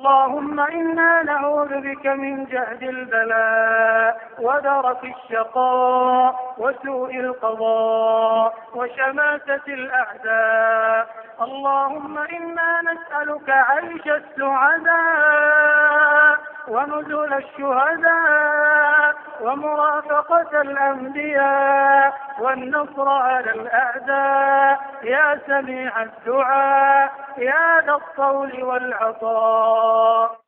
اللهم إنا نعوذ بك من جهد البلاء ودرك الشقاء وسوء القضاء وشماتة الأعداء. اللهم إنا نسألك عيش السعداء ونزل الشهداء ومرافقة الأنبياء والنصر على الأعداء، يا سميع الدعاء، يا ذا الطول والعطاء.